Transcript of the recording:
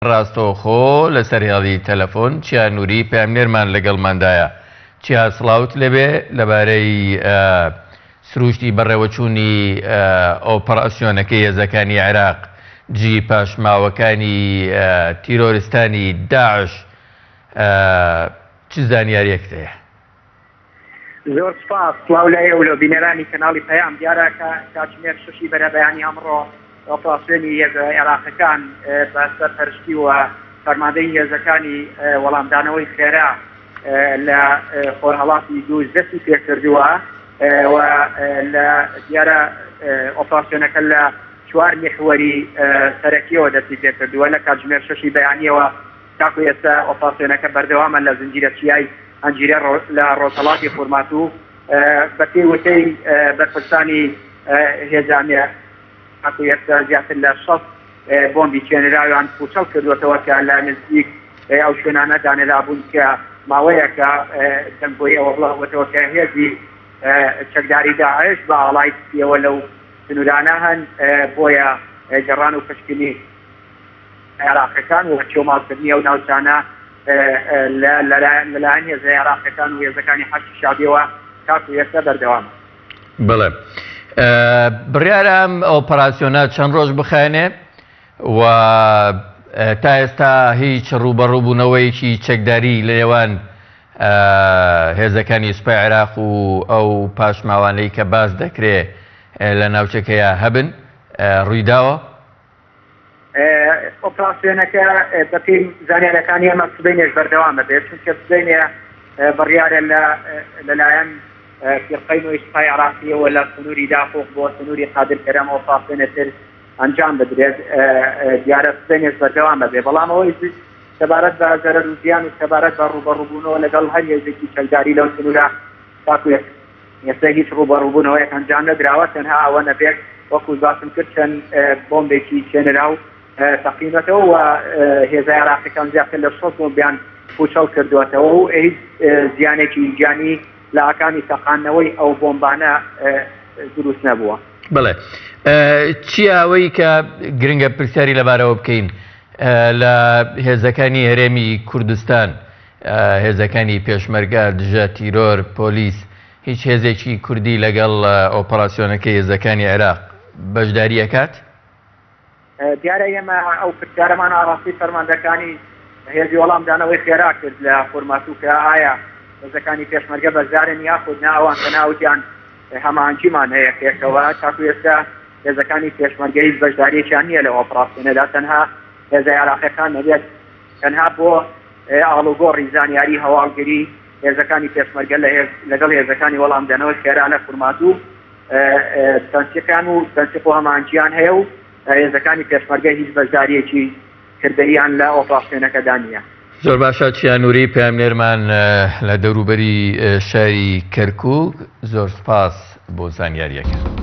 ڕاستەوخۆ لەسەر هێڵی تەلەفۆن چیا نوری پەیامنێرمان لەگەڵماندایە. چیا سڵاوت لێبێ لەبارەی سروشتی بەڕێوەچوونی ئۆپەراسیۆنەکەی هێزەکانی عێراق دژی پاشماوەکانی تیرۆرستانی داعش چ زانیاریەکت هەیە؟ زۆر سوپاس، سڵاو لە ئێوە و لە بینەرانی کەناڵی پەیام. دیارە کە کاتژمێر شەشی بەرەبەیانی ئەمڕۆ ئۆپراسیۆنی هێزە عێراقیەکان بە سەرپەرشتی و فەرماندەیی هێزەکانی وەڵامدانەوەی خێرا لە خۆرهەڵاتی دووز دەستی پێکردووە و لە دیارە ئۆپراسیۆنەکە لە چوار میحوەری سەرەکیەوە دەستی پێکردووە لە کاتژمێر شەشی بەیانیەوە تاکو ئێستا ئۆپراسیۆنەکە بەردەوامە لە زنجیرە چیای هەنجیرە لە ڕۆژهەڵاتی خورماتوو بەپێی وتەی بەرپرسانی هێزە ئەمنییە تاکو ئێستا زیاتر لە 60 بۆمبی چێنراویان پوچەڵ کردووەتەوە کە لە نزیک ئەو شوێنانە دانرابوون کە ماوەیەکە دەنگۆی ئەوە بڵاوبووەتەوە کە هێزی چەکداری داعش بە ئاڵای سپیەوە لەو سنوورانە هەن بۆیە گەڕان و پشکنین عێراقیەکان و چۆماڵکردنی ئەو ناوچانە لەلایەن هێزە عێراقیەکان و هێزەکانی حەشدی شەعبیەوە تاکو ئێستا بەردەوامە. بەڵێ بڕیارە ئەم ئۆپەراسیۆنە چەند ڕۆژ بخایەنێ و تا ئێستا هیچ ڕووبەڕووبوونەوەیەکی چەکداری لە نێوان هێزەکانی سوپای عێراق و ئەو پاشماوانەی کە باس دەکرێ لە ناوچەکەیا هەبن ڕوویداوە؟ ئۆپراسیۆنەکە بەپێی زانیاریەکانی ئێمە سبەینێش بەردەوام دەبێت، چونکە سبەینێ بڕیارە لەلایەن فیرقەی نۆی سوپای عێراقیەوە لە سنووری داقوق بۆ سنووری قادر کەرەم ئۆپراسیۆنێ تر ئەنجام بدرێت. دیارە سبەینێش بەردەوام دەبێت، بەڵام ئەوەی سەبارەت بە زەرەر و زیان و سەبارەت بە ڕووبەڕووبوونەوە لەگەڵ هەر هێزێکی چەکداری لەو سنوورە تاکو ئێستا هیچ ڕووبەڕووبوونەوەیەک ئەنجام نەدراوە، تەنها ئەوە نەبێت وەکو باسم کرد چەند بۆمبێکی چێنراو تەقیونەتەوە و هێزە عێراقیەکان زیاتر لە 6 بۆمبیان پوچەڵ کردووەتەوە و هیچ زیانێکی گیانی لە ئاکامی تەقاندنەوەی ئەو بۆمبانە دروست نەبووە. بەڵێ چییە ئەوەی کە گرنگە پرسیاری لەبارەوە بکەین لە هێزەکانی هەرێمی کوردستان هێزەکانی پێشمەرگە، دژە تیرۆر، پۆلیس، هیچ هێزێکی کوردی لەگەڵ ئۆپەراسیۆنەکەی هێزەکانی عێراق بەشداری ئەکات؟ دیارە ئێمە ئەو پرسیارەمان ئاڕاستەی فەرماندەکانی هێزی وەڵامدانەوەی خێرا کرد لە خورماتوو کە ئایا هێزەکانی پێشمەرگە بەشدارن یاخود نا، ئەوان تەنها وتیان هەماهەنگیمان هەیە پێکەوە، تاکو ئێستا هێزەکانی پێشمەرگە هیچ بەشدارییەکیان نییە لەو ئۆپراسیۆنەدا، تەنها هێزە عێراقیەکان نەبێت تەنها بۆ ئاڵوگۆڕی زانیاری هەواڵگری هێزەکانی پێشمەرگە لەگەڵ هێزەکانی وەڵامدەنەوەی خێرا لە خورماتوو تەنسیقیان و تەنسیق و هەماهەنگییان هەیە و هێزەکانی پێشمەرگە هیچ بەشدارییەکی کردەییان لە ئۆپراسیۆنەکەدا نییە. زۆر باشە چیا نوری پەیامنێرمان لە دەوروبەری شاری کەرکوک زۆر سوپاس بۆ زانیاریەکان.